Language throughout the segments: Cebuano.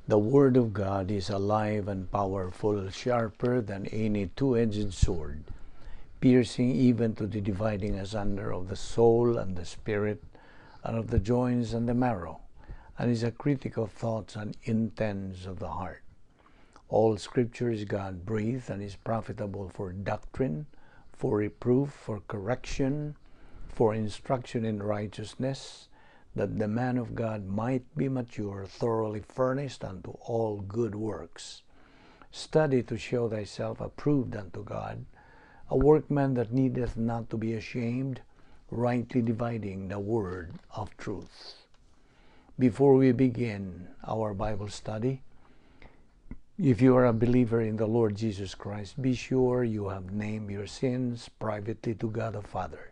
The Word of God is alive and powerful, sharper than any two-edged sword, piercing even to the dividing asunder of the soul and the spirit, and of the joints and the marrow, and is a critic of thoughts and intents of the heart. All Scripture is God-breathed and is profitable for doctrine, for reproof, for correction, for instruction in righteousness, that the man of God might be mature, thoroughly furnished unto all good works. Study to show thyself approved unto God, a workman that needeth not to be ashamed, rightly dividing the word of truth. Before we begin our Bible study, if you are a believer in the Lord Jesus Christ, be sure you have named your sins privately to God the Father.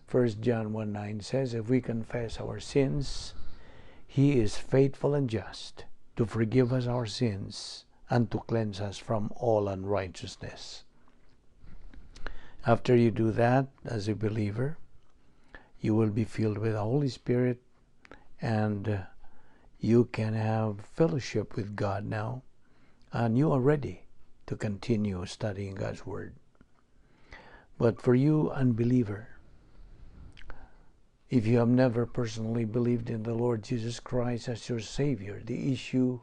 1 John 1:9 says, "If we confess our sins, He is faithful and just to forgive us our sins and to cleanse us from all unrighteousness." After you do that, as a believer, you will be filled with the Holy Spirit and you can have fellowship with God now, and you are ready to continue studying God's Word. But for you, unbeliever, if you have never personally believed in the Lord Jesus Christ as your Savior, the issue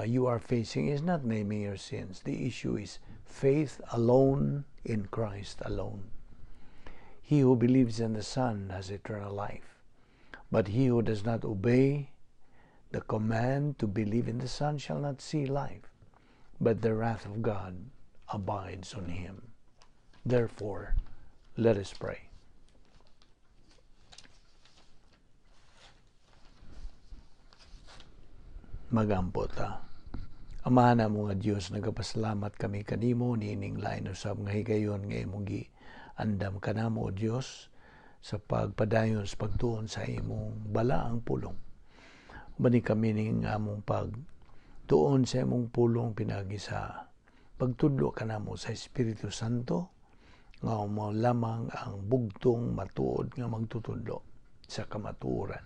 you are facing is not naming your sins. The issue is faith alone in Christ alone. He who believes in the Son has eternal life. But he who does not obey the command to believe in the Son shall not see life, but the wrath of God abides on him. Therefore, let us pray. Magampo ta. Amahan namo nga Dios, nagapasalamat kami kanimo niining lain usab nga higayon nga imong giandam kanamo, o Dios, sa pagpadayon sa pagtuon sa imong balaang pulong. Ubani kami ning among pagtuon sa imong pulong pinaagi sa pagtudlo kanamo sa Espiritu Santo nga mao lamang ang bugtong matuod nga magtutudlo sa kamatuoran.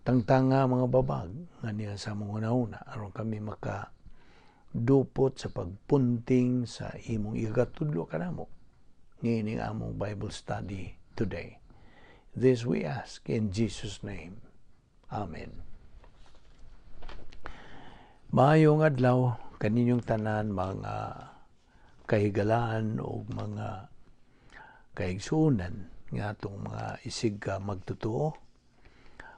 Tangtanga mga babag nga niya sa among hunahuna aron kami makadupot sa pagpunting sa imong igatudlo kanamo niining among Bible study today. This we ask in Jesus' name. Amen. Maayong adlaw kaninyong tanan, mga kahigalaan o mga kaigsuonan nga atong mga isig ka magtotoo.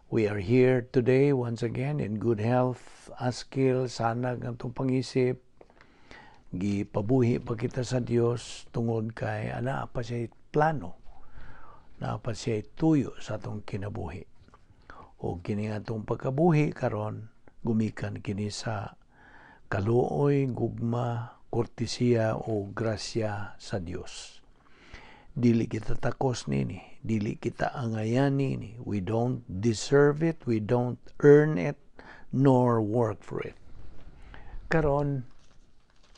We are here today once again in good health, askil, sanag ang atong pangisip. Gipabuhi pa kita sa Dios tungod kay anaa pa siya plano, naa pa siya tuyo sa atong kinabuhi. O kini atong pagkabuhi karon gumikan kini sa kaluoy, gugma, kortesiya o grasya sa Dios. Dili kita takos nini, dili kita angayan nini. We don't deserve it, we don't earn it, nor work for it. Karon,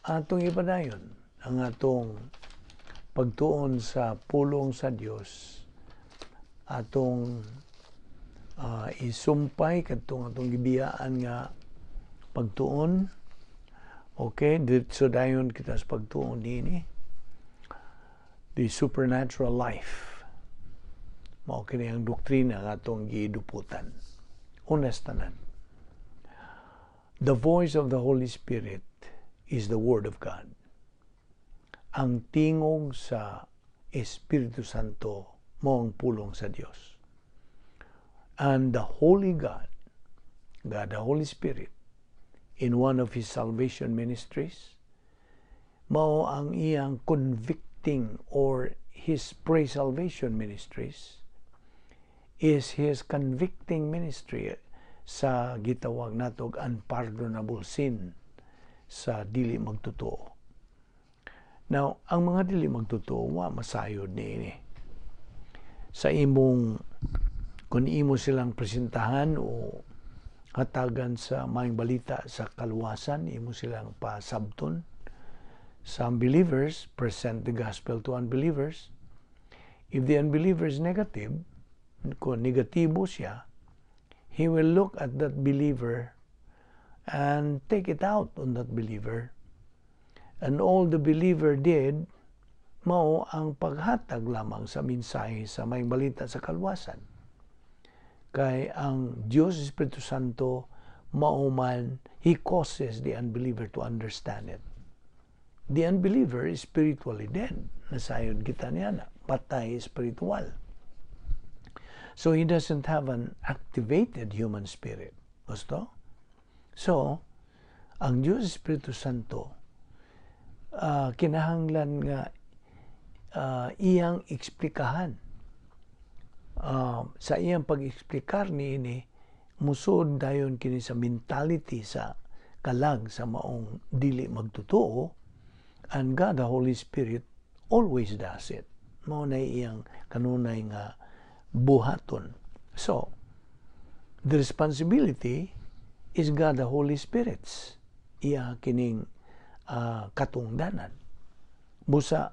atong ipadayon ang atong pagtuon sa pulong sa Dios, atong isumpay kadtong atong gibiyaan nga pagtuon. Okay, diretso dayon kita sa pagtuon nini. The supernatural life. Mao kini ang doktrina nga atong giduputan. Unas tanan, the voice of the Holy Spirit is the Word of God. Ang tingog sa Espiritu Santo mao ang pulong sa Dios. And the Holy God, God the Holy Spirit, in one of His salvation ministries, mao ang iyang convicting or His pre-salvation ministries is His convicting ministry sa gitawag natog unpardonable sin sa dili magtotoo. Now, ang mga dili magtotoo, wa masayod niini. Sa imong, kung imo silang presentahan o hatagan sa maayong balita sa kaluwasan, imo silang pasabton. Some believers present the gospel to unbelievers. If the unbeliever is negative, kung negatibo siya, He will look at that believer and take it out on that believer. And all the believer did, mao ang paghatag lamang sa mensahe sa maayong balita sa kaluwasan. Kay ang Diyos Espiritu Santo mao man, He causes the unbeliever to understand it. The unbeliever is spiritually dead. Nasayod kita niya na. Patay spiritual. So he doesn't have an activated human spirit. Gusto? So, ang Diyos Espiritu Santo, kinahanglan nga iyang eksplikahan. Sa iyang pag-eksplikar niini, musod dayon kini sa mentality sa kalag sa maong dili magtotoo, and God the Holy Spirit always does it. Mao na iyang kanunay nga buhaton. So, the responsibility is God the Holy Spirit's. Iya kining katungdanan. Busa,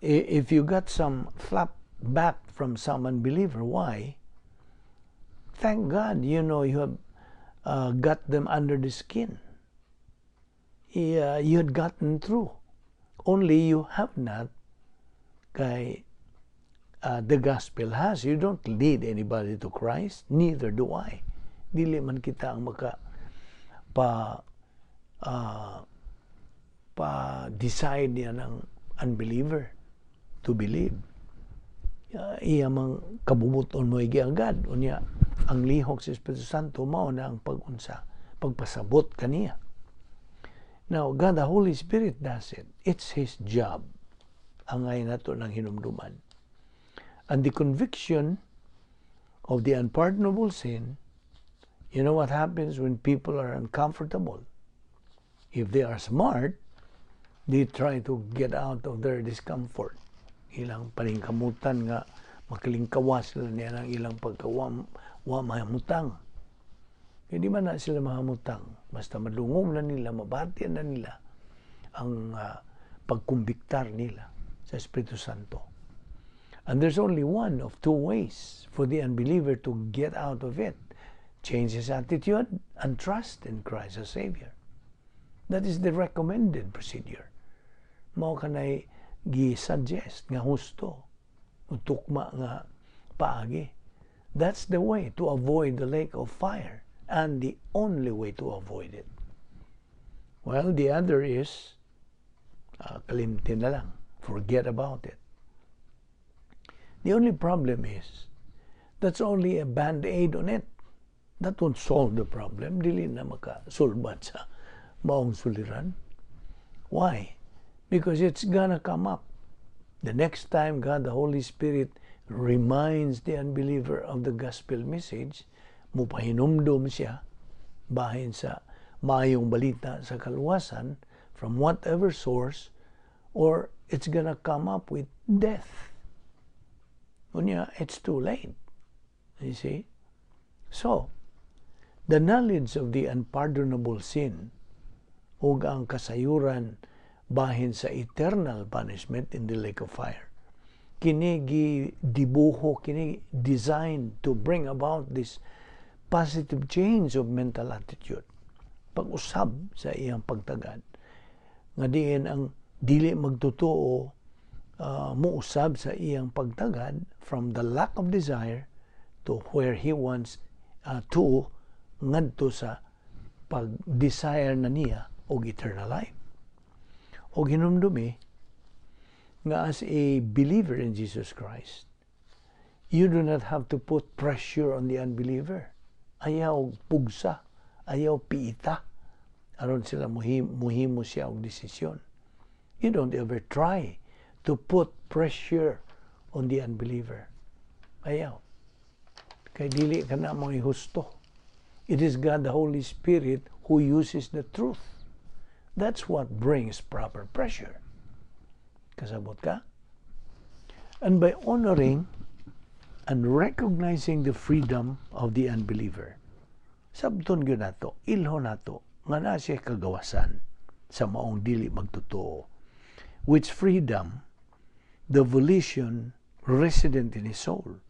if you got some flap back from some unbeliever, why? Thank God, you have got them under the skin. You had gotten through. Only you have not kay the gospel has. You don't lead anybody to Christ, neither do I. Dili man kita ang maka pa decide niya ng unbeliever to believe. Iya mang kabubuton mo giagad. Unya, ang lihok sa Espiritu Santo mao na ang pag-unsa, pagpasabot kaniya. Now, God the Holy Spirit does it. It's His job. Angay nato ng hinumduman. And the conviction of the unpardonable sin, you know what happens when people are uncomfortable? If they are smart, they try to get out of their discomfort. Ilang paningkamutan nga makalingkawas sila niya ng ilang pagkawa wa mahamutang. Hindi man na sila mahamutang. Basta madungog na nila, mabati na nila ang pagkumbiktar nila sa Espiritu Santo. And there's only one of two ways for the unbeliever to get out of it. Change his attitude and trust in Christ as Savior. That is the recommended procedure. Mao kanay gi-suggest nga husto, tukma nga paagi. That's the way to avoid the lake of fire and the only way to avoid it. Well, the other is kalimtin na lang. Forget about it. The only problem is that's only a band-aid on it. That won't solve the problem. Dili na makasulbat sa maong suliran. Why? Because it's gonna come up. The next time God the Holy Spirit reminds the unbeliever of the gospel message, mupahinumdum siya bahin sa maayong balita sa kaluwasan from whatever source, or it's gonna come up with death. Unya, it's too late. You see? So, the knowledge of the unpardonable sin ug ang kasayuran bahin sa eternal punishment in the lake of fire. Kini gidibuho, kini designed to bring about this positive change of mental attitude. Pag-usab sa iyang pagtagad. Nga diin ang dili magtotoo muusab sa iyang pagtagad from the lack of desire to where he wants to ngadto sa pag-desire na niya og eternal life. Og hinumdumi nga as a believer in Jesus Christ, you do not have to put pressure on the unbeliever. Ayaw pugsa, ayaw piita aron sila muhimo siya og desisyon. You don't ever try to put pressure on the unbeliever. Ayaw. Kay dili ka na mo husto. It is God the Holy Spirit who uses the truth. That's what brings proper pressure. Kasabot ka? And by honoring and recognizing the freedom of the unbeliever, sabton gyud nato, ilho nato, nga naa siya kagawasan sa maong dili magtotoo. Which freedom, the volition resident in his soul.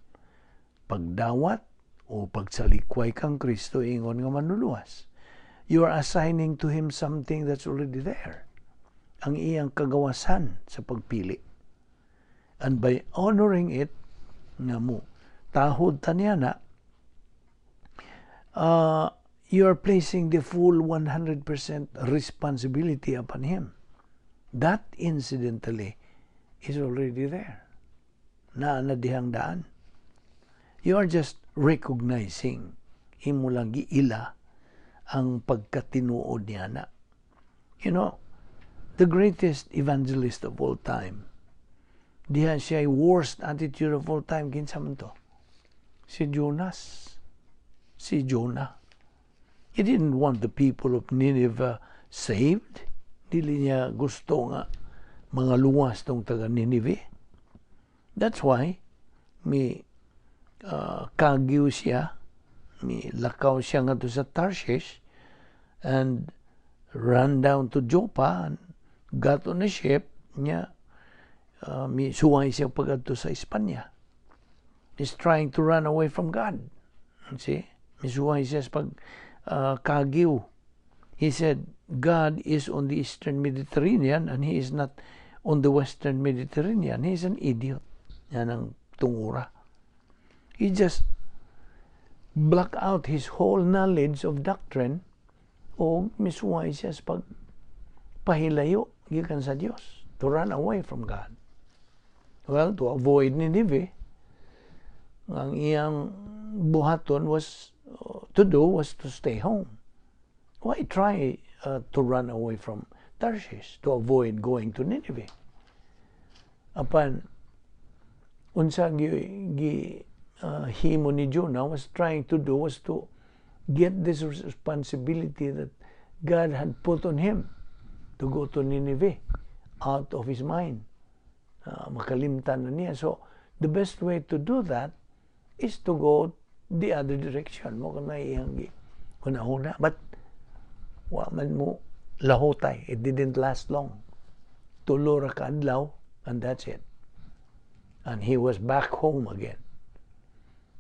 Pagdawat O pagsalikway kang Kristo ingon nga manluluwas. You are assigning to Him something that's already there. Ang iyang kagawasan sa pagpili. And by honoring it, nga mo, tahod ta niya na, you are placing the full 100% responsibility upon Him. That, incidentally, is already there. Naa na dihang daan. You are just recognizing, imo lang giila ang pagkatinuod niya na. The greatest evangelist of all time, diha siya worst attitude of all time, kinsa man to? Si Jonas. Si Jonah. He didn't want the people of Nineveh saved. Dili niya gusto nga mga luwas tong taga Nineveh. That's why mi kagiw siya, mi lakaw siya ngadto sa Tarshish and ran down to Joppa and got on a ship niya, mi suway siya pagadto sa Espanya. He's trying to run away from God. See? Misuway siya sa pag kagiw. He said, "God is on the Eastern Mediterranean and He is not on the Western Mediterranean." He's an idiot. Yan ang tungura. He just block out his whole knowledge of doctrine o misuway siya sa pag pahilayo gikan sa Dios, to run away from God. Well, to avoid Nineveh, ang iyang buhaton was to do was to stay home. Why try to run away from Tarshish to avoid going to Nineveh? Apan unsa gi, gi himo ni Jonah was trying to do was to get this responsibility that God had put on him to go to Nineveh out of his mind. Makalimtan na niya. So, the best way to do that is to go the other direction. Mao kana iyang gi huna-huna. But, wa man mo lahutay. It didn't last long. Tulo ra ka adlaw, and that's it. And he was back home again.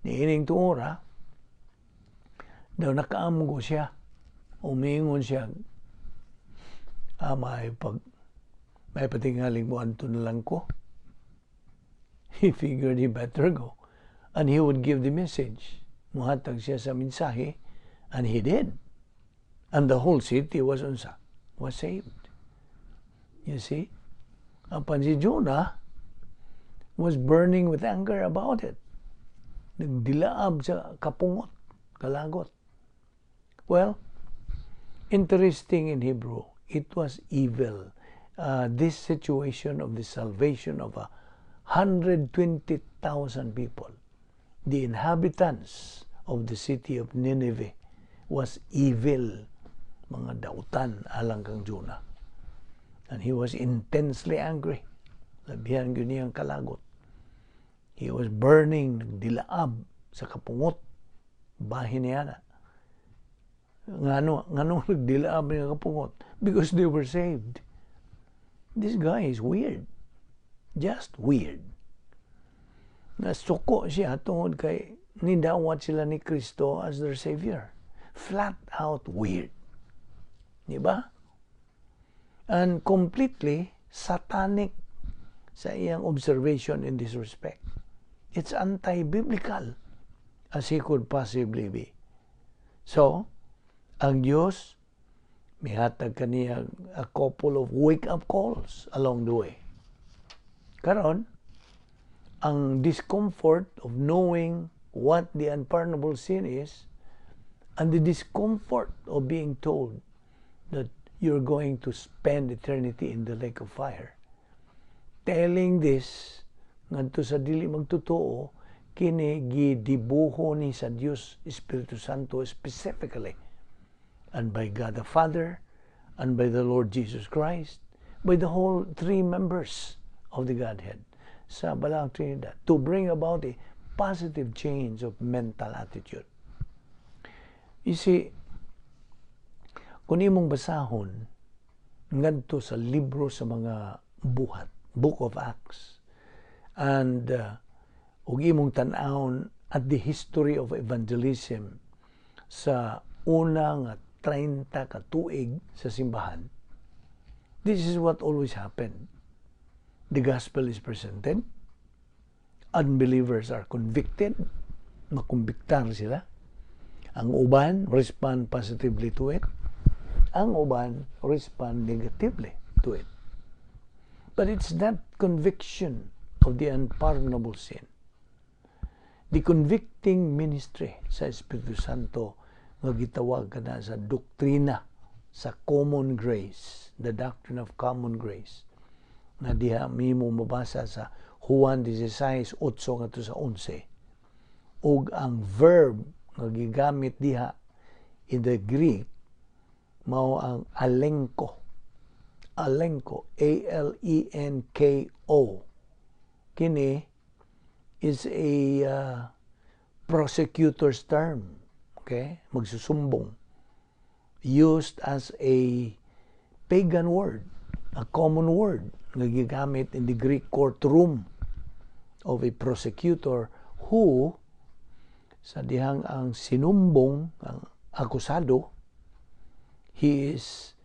Niining tuora, daw nakaamgo siya. Umingon siya, "Ah, may pag may patingaling mo anto na lang ko." He figured he better go. And he would give the message. Muhatag siya sa mensahe, and he did. And the whole city was unsa? Was saved. You see? Apan si Jonah was burning with anger about it. Nagdilaab sa kapungot, kalagot. Well, interesting, in Hebrew, it was evil. This situation of the salvation of 120,000 people, the inhabitants of the city of Nineveh, was evil, mga dautan alang kang Jonah. And he was intensely angry. Labihan gyud niyang kalagot. He was burning, nagdilaab sa kapungot. Bahin niya na. Ngano nagdilaab niya kapungot? Because they were saved. This guy is weird. Just weird. Nasuko siya tungod kay nidawat sila ni Kristo as their Savior. Flat out weird. Di ba? And completely satanic sa iyang observation in this respect. It's anti-biblical as he could possibly be. So, ang Diyos, mihatag kaniya a couple of wake-up calls along the way. Karon, ang discomfort of knowing what the unpardonable sin is and the discomfort of being told that you're going to spend eternity in the lake of fire. Telling this ngadto sa dili magtotoo, kini gidibuho ni sa Dios Espiritu Santo specifically and by God the Father and by the Lord Jesus Christ, by the whole three members of the Godhead sa Balaang Trinidad, to bring about a positive change of mental attitude. You see, kung imong basahon ngadto sa libro sa mga Buhat, Book of Acts, and ug imong tan-awon at the history of evangelism sa una nga 30 ka tuig sa simbahan, this is what always happened. The gospel is presented, unbelievers are convicted, makumbiktar sila. Ang uban respond positively to it, ang uban respond negatively to it. But it's that conviction of the unpardonable sin, the convicting ministry sa Espiritu Santo nga gitawag kana sa doktrina sa common grace, the doctrine of common grace, na diha mimo mabasa sa Juan 16:8 ngadto sa 11. Ug ang verb nga gigamit diha in the Greek mao ang alenko. Alenko, A L E N K O. Kini is a prosecutor's term, okay? Magsusumbong. Used as a pagan word, a common word nga gigamit in the Greek courtroom of a prosecutor who, sa dihang ang sinumbong, ang akusado, he is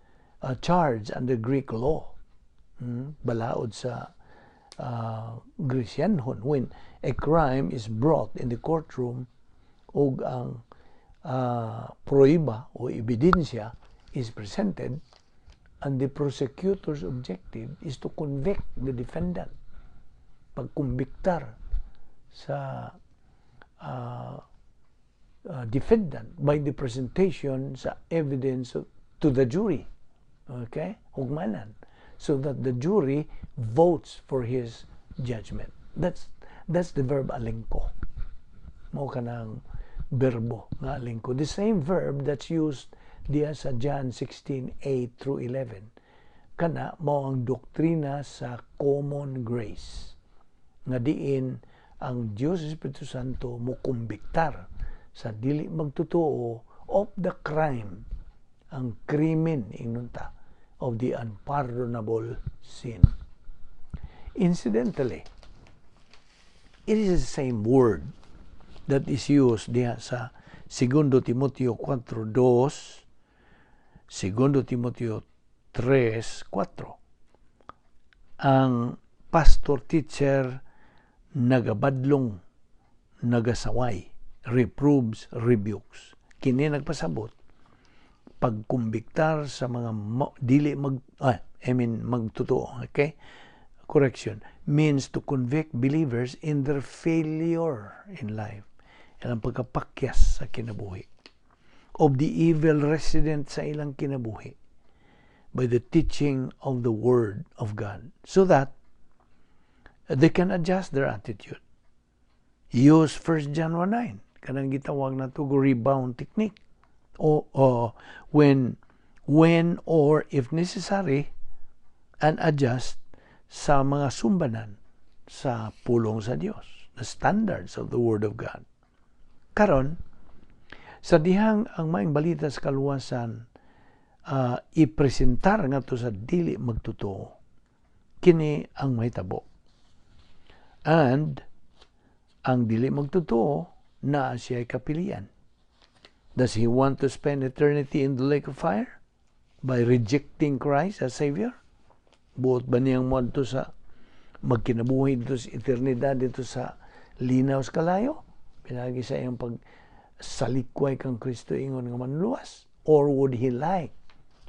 charged under Greek law. Balaod sa Grecianhon, when a crime is brought in the courtroom ug ang prueba o ebidensya is presented, and the prosecutor's objective is to convict the defendant, pagkumbiktar sa defendant by the presentation sa evidence to the jury, okay, hugmanan, so that the jury votes for his judgment. That's the verb alenko. Mao kanang berbo nga alenko, the same verb that's used diya sa John 16:8 through 11. Kana mao ang doktrina sa common grace nga diin ang Diyos Espiritu Santo mukumbiktar sa dili magtotoo of the crime, ang krimen ingnon ta, of the unpardonable sin. Incidentally, it is the same word that is used diha sa 2 Timoteo 4:2, 2 Timoteo 3:4. Ang pastor teacher nagabadlong, nagasaway, reproves, rebukes. Kini nagpasabot pagkumbiktar sa mga dili mag I mean magtotoo, okay? Correction, means to convict believers in their failure in life. Ilang pagkapakyas sa kinabuhi. Of the evil resident sa ilang kinabuhi by the teaching of the Word of God so that they can adjust their attitude. Use 1 John 1:9, kanang gitawag na to rebound technique. O when or if necessary, and adjust sa mga sumbanan sa pulong sa Dios, the standards of the Word of God. Karon, sa dihang ang maayong balita sa kaluwasan ipresentar ngadto sa dili magtotoo, kini ang mahitabo. And ang dili magtotoo naa siya kapilian. Does he want to spend eternity in the lake of fire by rejecting Christ as Savior? Buot ba niyang moadto sa magkinabuhi dito sa eternidad dito sa linaw sa kalayo? Pinagi sa iyang pag salikway kang Kristo ingon nga manluwas? Or would he like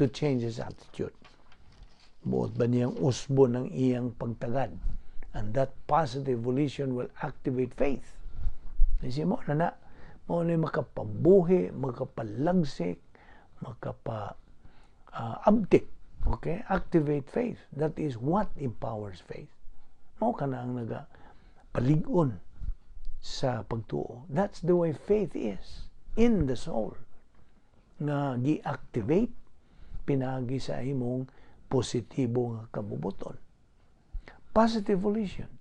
to change his attitude? Buot ba niyang usbon ang iyang pagtagad? And that positive volition will activate faith. Kasi mo na na, mo na makapabuhi, makapalagsik, makapa abtik. Okay? Activate faith. That is what empowers faith. Mao kana ang naga palig-on sa pagtuo. That's the way faith is in the soul. Nga gi-activate pinagi sa imong positibo nga kabubuton. Positive volition.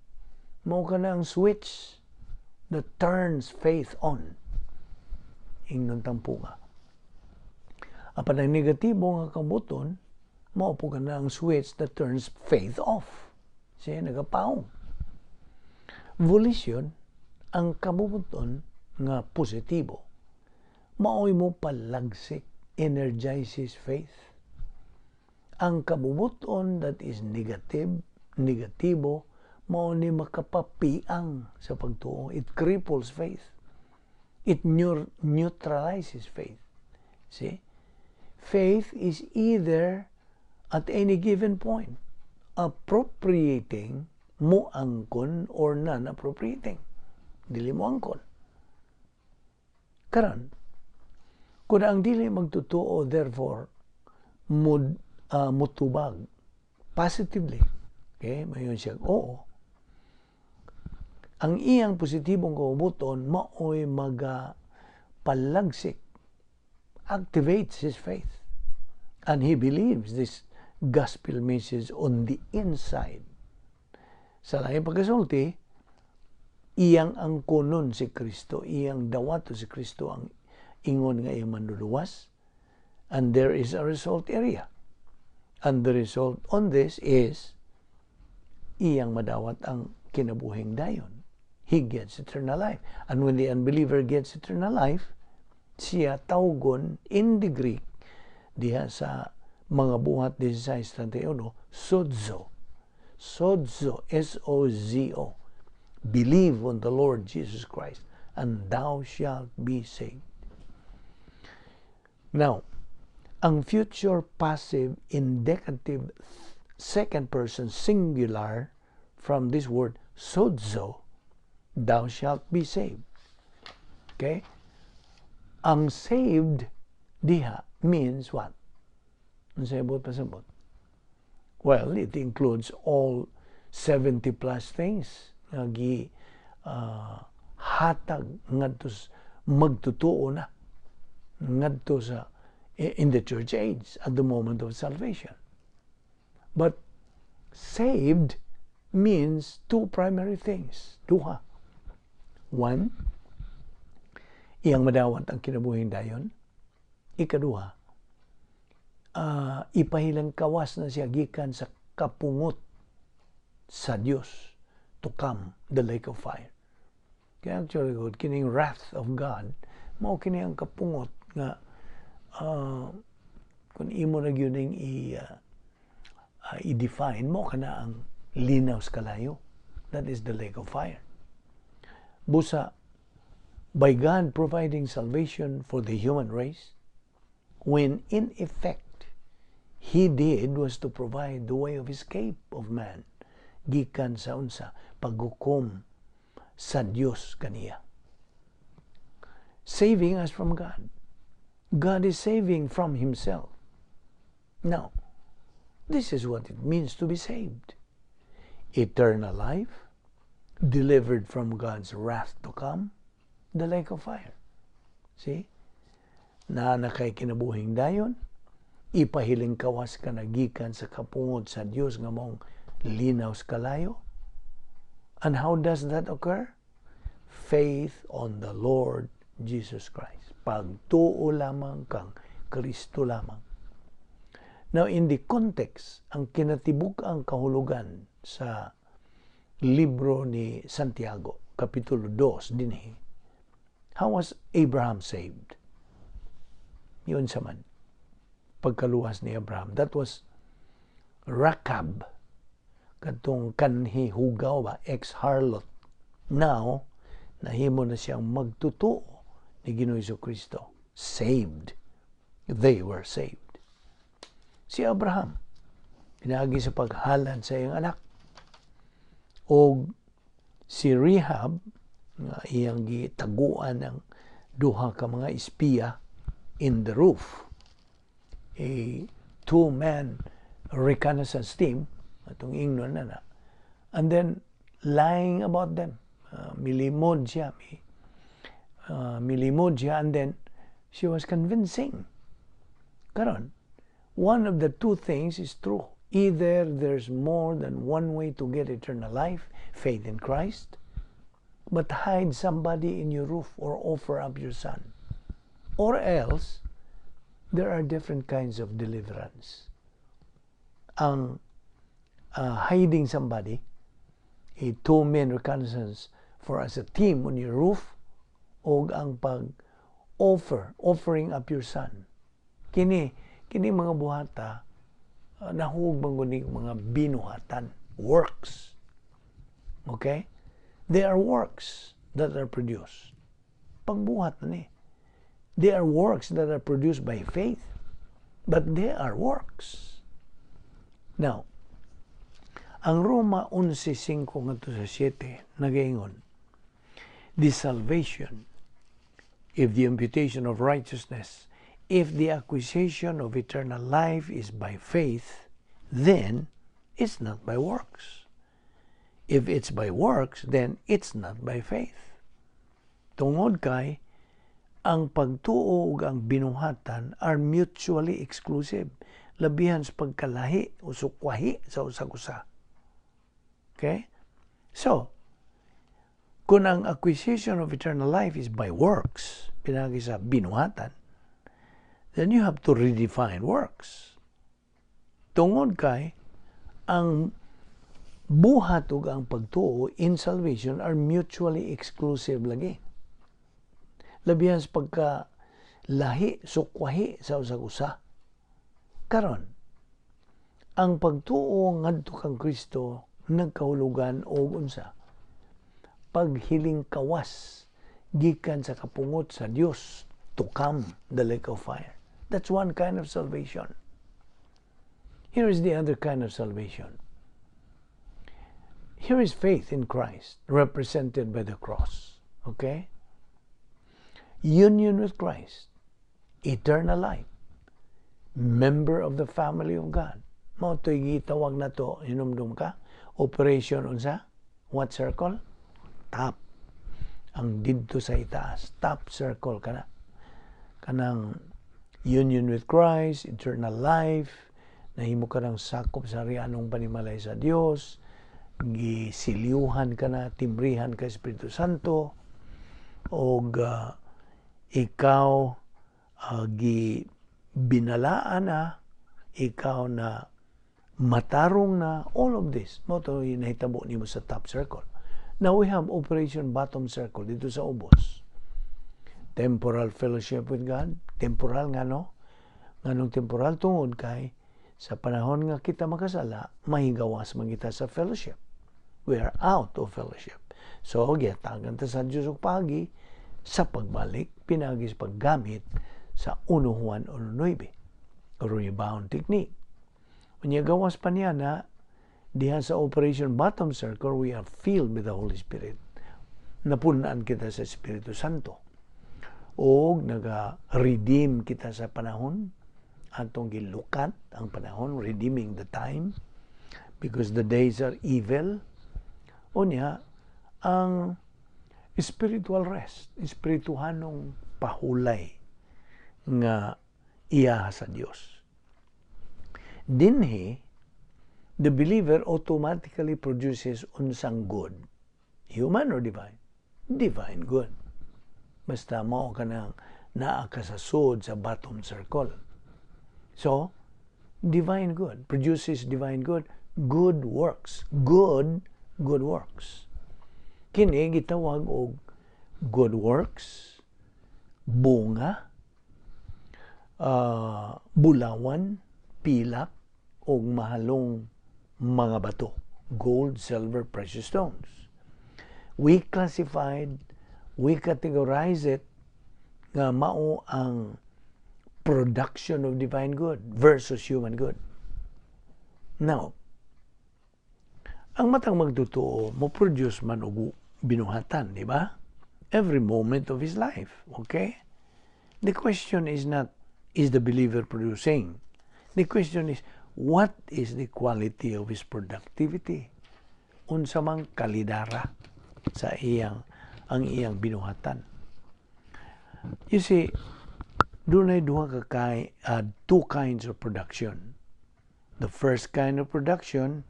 Mao kana ang switch that turns faith on. Ingnon tampunga. Apan ang negatibo nga kabubuton, mao po kana ang switch that turns faith off. Siya nagapaong. Volition, ang kabubuton, nga positibo, maoy mo palagsik, energizes faith. Ang kabubuton that is negative, negatibo, mao ni makapapiang sa pagtuo. It cripples faith. It neutralizes faith. See? Faith is either at any given point appropriating, mo angkon, or non-appropriating. Dili mo angkon. Karon, kung ang dili magtotoo, therefore, mutubag positively, okay, mayon siya, oo, ang iyang positibong kabubuton maoy maga palagsik, activates his faith. And he believes this gospel message on the inside. Sa laing pagkasulti, iyang angkonon si Kristo, iyang dawato si Kristo ang ingon nga iyang manluluwas, and there is a result area. And the result on this is iyang madawat ang kinabuhing dayon. He gets eternal life. And when the unbeliever gets eternal life, siya tawgon in the Greek diha sa mga Buhat 16:31, sozo. Sozo, sozo. Believe on the Lord Jesus Christ and thou shalt be saved. Now, ang future passive indicative second person singular from this word sozo, thou shalt be saved. Okay? Ang saved diha means what? Unsay buot pasabot? Well, it includes all 70 plus things nga gi hatag ngadto magtotoo na ngadto sa in the church age at the moment of salvation. But saved means two primary things. Duha. One, iyang madawat ang kinabuhing dayon. Ikaduha, ipahilang kawas na siya gikan sa kapungot sa Dios to come, the lake of fire. Kaya actually, good, kining wrath of God, mao kini ang kapungot nga kung imo na gyud i-define mo kana ang linaw sa kalayo. That is the lake of fire. Busa, by God providing salvation for the human race, when in effect, He did was to provide the way of escape of man gikan sa unsa paghukom sa Dios kaniya. Saving us from God. God is saving from Himself. Now, this is what it means to be saved. Eternal life, delivered from God's wrath to come, the lake of fire. See? Naa na kay kinabuhing dayon, ipahiling kawas ka na gikan sa kapungod sa Dios nga maong linaw sa kalayo. And how does that occur? Faith on the Lord Jesus Christ. Pagtuo lamang kang Kristo lamang. Now, in the context, ang kinatibuk-ang kahulugan sa libro ni Santiago, Kapitulo 2, dinhi, how was Abraham saved? Yun sa man. Pagkaluwas ni Abraham. That was Rahab, katong kanhi hugaw ba, ex-harlot. Now, nahimo na siyang magtotoo ni Ginoong Kristo. Saved. They were saved. Si Abraham, pinaagi sa paghalad sa iyang anak. O si Rahab, nga iyang gitaguan ng duha ka mga espiya in the roof. A two-man reconnaissance team, atong ingnon na na, and then lying about them. Milimod siya. Milimod siya and then she was convincing. Karon, one of the two things is true. Either there's more than one way to get eternal life, faith in Christ, but hide somebody in your roof or offer up your son. Or else, there are different kinds of deliverance. Ang hiding somebody, a two-man reconnaissance for as a team on your roof, Og ang pag offer, offering up your son. Kini mga buhata nahug man gud mga binuhatan, works. Okay? They are works that are produced. Pagbuhat na ni. They are works that are produced by faith. But they are works. Now, ang Roma 11:5 ngadto sa 7 nagaingon, "The salvation, if the imputation of righteousness, if the acquisition of eternal life is by faith, then it's not by works. If it's by works, then it's not by faith." Tungod kay ang pagtuo ug ang binuhatan are mutually exclusive. Labihan sa pagkalahi o sukwahi sa usag-usa. Okay? So, kung ang acquisition of eternal life is by works, pinagi sa binuhatan, then you have to redefine works. Tungod kay ang buhat ug ang pagtuo in salvation are mutually exclusive lagi. Labihan sa pagka lahi, sukwahi sa usag-usa. Karon, ang pagtuo ngadto kang Kristo nagkahulugan og unsa? Paghiling kawas gikan sa kapungot sa Dios to come the lake of fire. That's one kind of salvation. Here is the other kind of salvation. Here is faith in Christ, represented by the cross. Okay? Union with Christ, eternal life, member of the family of God. Mao to'y gitawag nato, hinumdum ka, operation unsa? What circle? Top. Ang didto sa itaas, top circle kana. Kanang union with Christ, eternal life, nahimo ka ng sakop sa rianong panimalay sa Dios, gisilyuhan ka na, timbrihan ka Espiritu Santo, og ikaw gi binalaan na, ikaw na matarong na, all of this. Mao to nahitabo nimo sa top circle. Now we have Operation Bottom Circle dito sa ubos. Temporal fellowship with God. Temporal nga no? Nganong temporal? Tungod kay sa panahon nga kita makasala, mahigawas man kita sa fellowship. We are out of fellowship. So, gihatagan ta sa Diyos og pagi sa pagbalik, pinagi sa paggamit sa 1 Juan 1.9, rebound technique. Unya gawas pa niya na diha sa Operation Bottom Circle, we are filled with the Holy Spirit. Napunan kita sa Espiritu Santo. O naga-redeem kita sa panahon, atong gilukat ang panahon, redeeming the time, because the days are evil. Unya, ang spiritual rest, espirituhanong pahulay nga iya sa Dios. Dinhi, the believer automatically produces unsang good. Human or divine? Divine good. Basta mao ka nang naa ka sa sud sa bottom circle. So, divine good produces divine good, good works, good good works. Kini gitawag og good works, bunga, bulawan, pilak, og mahalong mga bato, gold, silver, precious stones. We classified, we categorize it nga mao ang production of divine good versus human good. Now, ang matang magtotoo mo produce man og binuhatan, di ba? Every moment of his life, okay? The question is not, is the believer producing? The question is, what is the quality of his productivity? Unsa mang kalidara sa iyang binuhatan? You see, dunay duha ka kay two kinds of production. The first kind of production,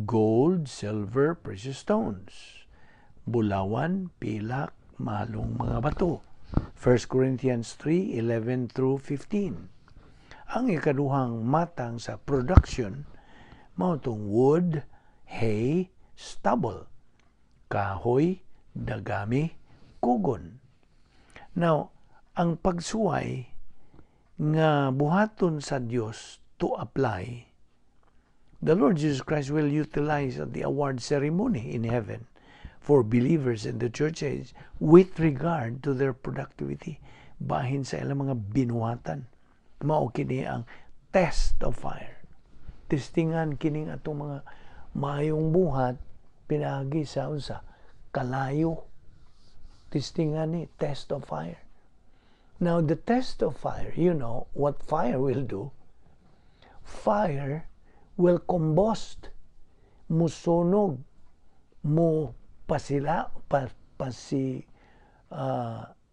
gold, silver, precious stones. Bulawan, pilak, mahalong mga bato. 1 Corinthians 3:11 through 15. Ang ikaduhang matang sa production mao tong wood, hay, stubble, kahoy, dagami, kugon. Now, ang pagsuway nga buhaton sa Dios to apply, the Lord Jesus Christ will utilize at the award ceremony in heaven for believers in the church age with regard to their productivity, bahin sa ilang mga binuhatan. Mao kini ang test of fire. Testingan kining atong mga maayong buhat pinaagi sa unsa? Kalayo. Testingan ni test of fire. Now, the test of fire, you know what fire will do? Fire will combust, musunog, mo pasila pa, pasi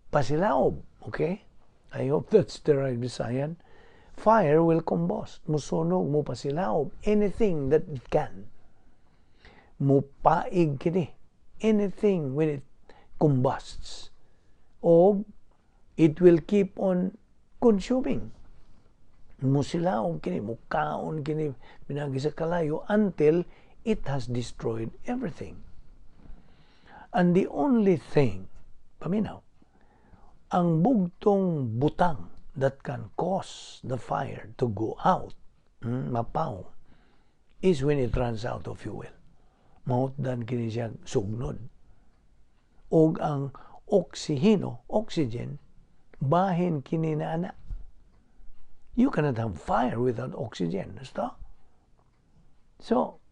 pasilaob. Okay, I hope that's the right Visayan. Fire will combust, musunog, mo pasilaob anything that it can. Mupaig kini anything when it combusts, o it will keep on consuming, musilaob kini, mukaon kini pinaagi sa kalayo until it has destroyed everything. And the only thing, paminaw, ang bugtong butang that can cause the fire to go out, mapaw, is when it runs out of fuel. Mahutdan kini siya sugnod. Og ang oksiheno, oxygen, bahin kini na ana. You cannot have fire without oxygen. Basta? So,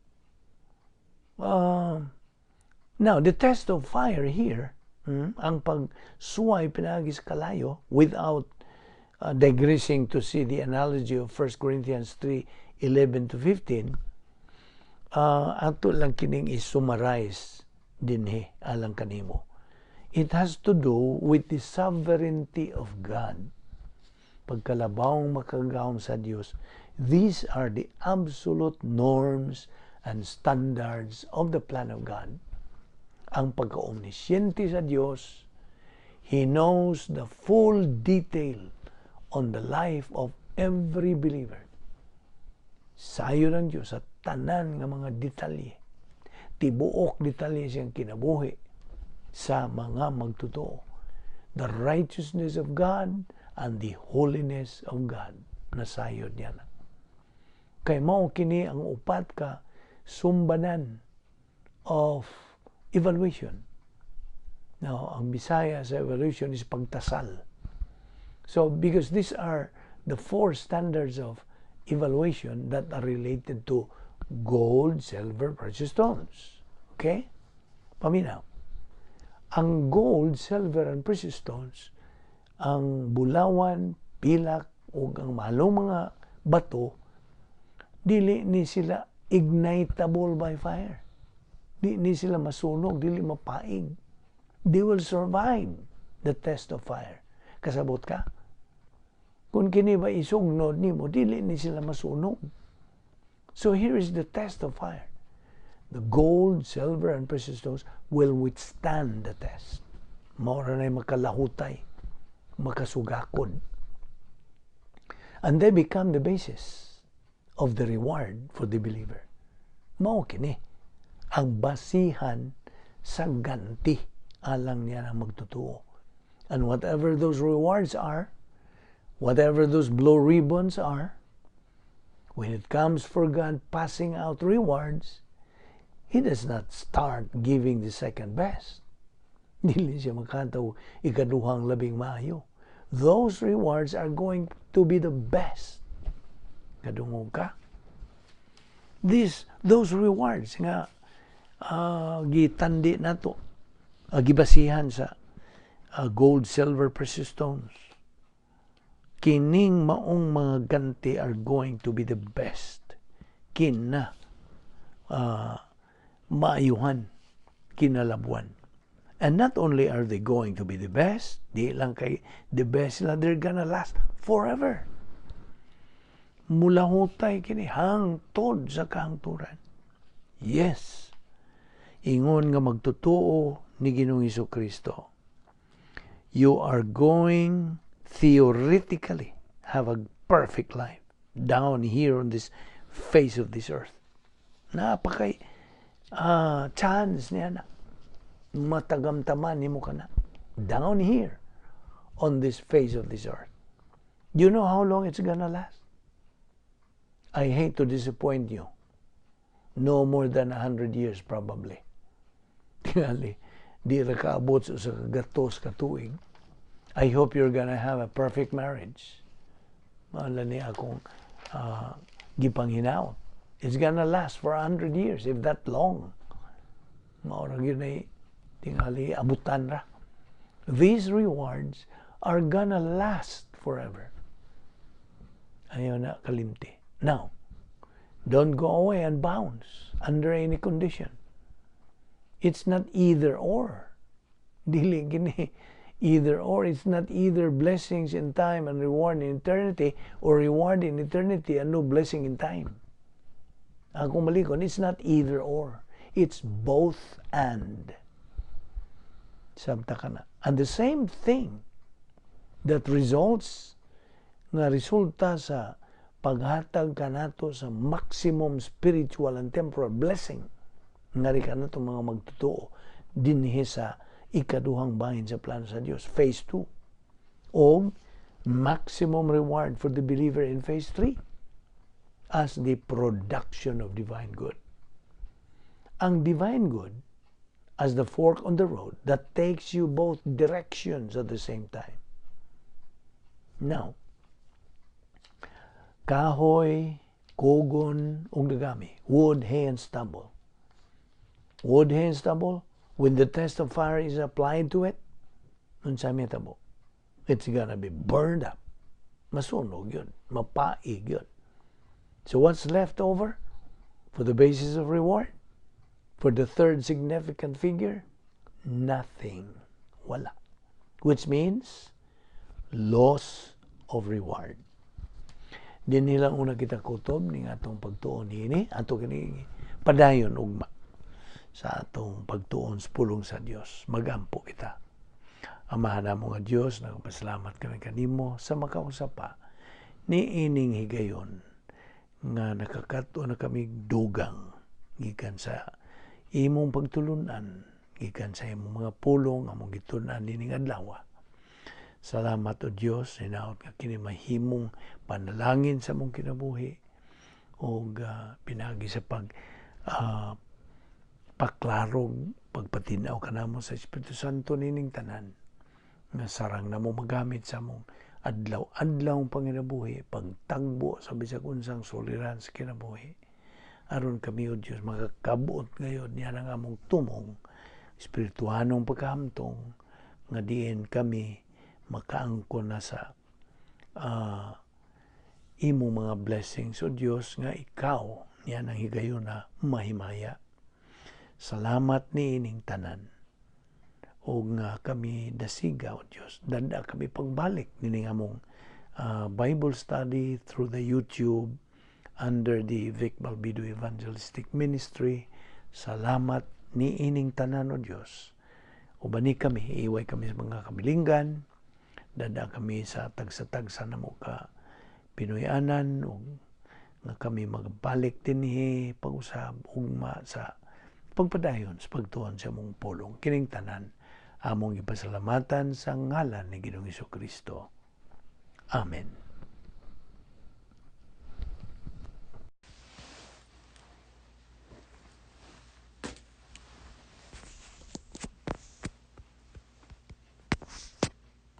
now, the test of fire here, ang pagsuway pinaagi sa kalayo, without digressing to see the analogy of 1 Corinthians 3, 11 to 15, ato lang kining i-summarize dinhi alang kanimo. It has to do with the sovereignty of God. Pagkalabawng makagagahom sa Dios, these are the absolute norms and standards of the plan of God. Ang pagka-omnisciente sa Dios, He knows the full detail on the life of every believer. Sayo ng Diyos sa tanan nga mga detalye. Tibuok detalye siyang kinabuhi sa mga magtotoo. The righteousness of God and the holiness of God. Nasayod niya na. Kay mao kini ang upat ka sumbanan of evaluation. Now, ang Bisaya sa evaluation is pagtasal. So, because these are the four standards of evaluation that are related to gold, silver, precious stones. Okay? Paminaw. Ang gold, silver, and precious stones, ang bulawan, pilak, ug ang mahalong mga bato, dili ni sila ignitable by fire. Di ni sila masunog, dili mapaig. They will survive the test of fire. Kasabot ka? Kung kini ba isugnod nimo, dili ni sila masunog. So here is the test of fire. The gold, silver, and precious stones will withstand the test. Mao ra na'y makalahutay, makasugakod. And they become the basis of the reward for the believer. Mao kini ang basihan sa ganti alang niya ng magtotoo. And whatever those rewards are, whatever those blue ribbons are, when it comes for God passing out rewards, He does not start giving the second best. Dili siya magkataw ikaduhang labing maayo. Those rewards are going to be the best. Kadungog ka? Those rewards nga gitandi nato, gibasihan sa gold, silver, precious stones. Kining maong mga ganti are going to be the best. Kina maayuhan, kinalabuan. And not only are they going to be the best, di lang kay the best sila, they're gonna last forever. Mulahutay kini hangtod sa kahangturan. Yes, ingon nga magtotoo ni Ginoong Kristo, you are going theoretically have a perfect life down here on this face of this earth. Napakay chance niya na matagamtaman nimo kana down here on this face of this earth. You know how long it's gonna last? I hate to disappoint you. No more than 100 years probably. Tingali, di ra kaabot sa 100 ka tuig. I hope you're gonna have a perfect marriage. Mao ni akong gipanghinaot. It's gonna last for 100 years, if that long. Mao ra gyud na tingali abutan ra. These rewards are gonna last forever. Ayaw na kalimti. Now, don't go away and bounce under any condition. It's not either or. Dili gini either or. It's not either blessings in time and reward in eternity or reward in eternity and no blessing in time. Akong balikon, it's not either or. It's both and. Sabta ka na. And the same thing that results nga resulta sa paghatag kanato sa maximum spiritual and temporal blessing ngari kanato mga magtotoo dinhi sa ikaduhang bahin sa plano sa Dios, phase 2, o maximum reward for the believer in phase 3 as the production of divine good. Ang divine good as the fork on the road that takes you both directions at the same time. Now, kahoy, kugon, ug dagami, wood, hay, and stubble. Wood, hay, and stubble, when the test of fire is applied to it, unsa may tabo? It's gonna be burned up. Masunog gyud. Mapaig gyud. So what's left over for the basis of reward? For the third significant figure? Nothing. Wala. Which means loss of reward. Dinhi lang una kita kutob ning atong pagtuon niini, ato kini padayon ugma sa atong pagtuon sa pulong sa Dios. Magampo kita. Amahan namo nga Dios, nagpasalamat kami kanimo sa makausap pa ni ining higayon nga nakakato na kami dugang gikan sa imong pagtulunan, gikan sa imong mga pulong among gitun-an nining adlaw. Salamat, O Dios, hinaot nga kini mahimong panalangin sa among kinabuhi ug pinaagi sa pag paklarog, pagpatinaw kanamo sa Espiritu Santo nining tanan nga sarang namo magamit sa among adlaw-adlaw panginabuhi, pagtagbo sa bisag unsang suliran sa kinabuhi, aron kami, O Dios, makakabot ngayon niya ang among tumong espirituhanong pagkahamtong nga diin kami makaangkon na sa imong mga blessings, O Dios, nga ikaw niya ang higayon na mahimaya. Salamat ni ining tanan. O nga kami dasiga, O Dios. Danda kami pagbalik nining among Bible study through the YouTube under the Vic Balbido Evangelistic Ministry. Salamat ni ining tanan, O Dios. Ubani kami, iway kami sa mga kabilinggan, dada kami sa tagsa-tagsa namo ka Pinoyanan ug nga kami magbalik dinhi pag-usab ugma sa pagpadayon sa pagtuon sa among pulong. Kining tanan among ipasalamatan sa ngalan ni Ginoong Kristo. Amen.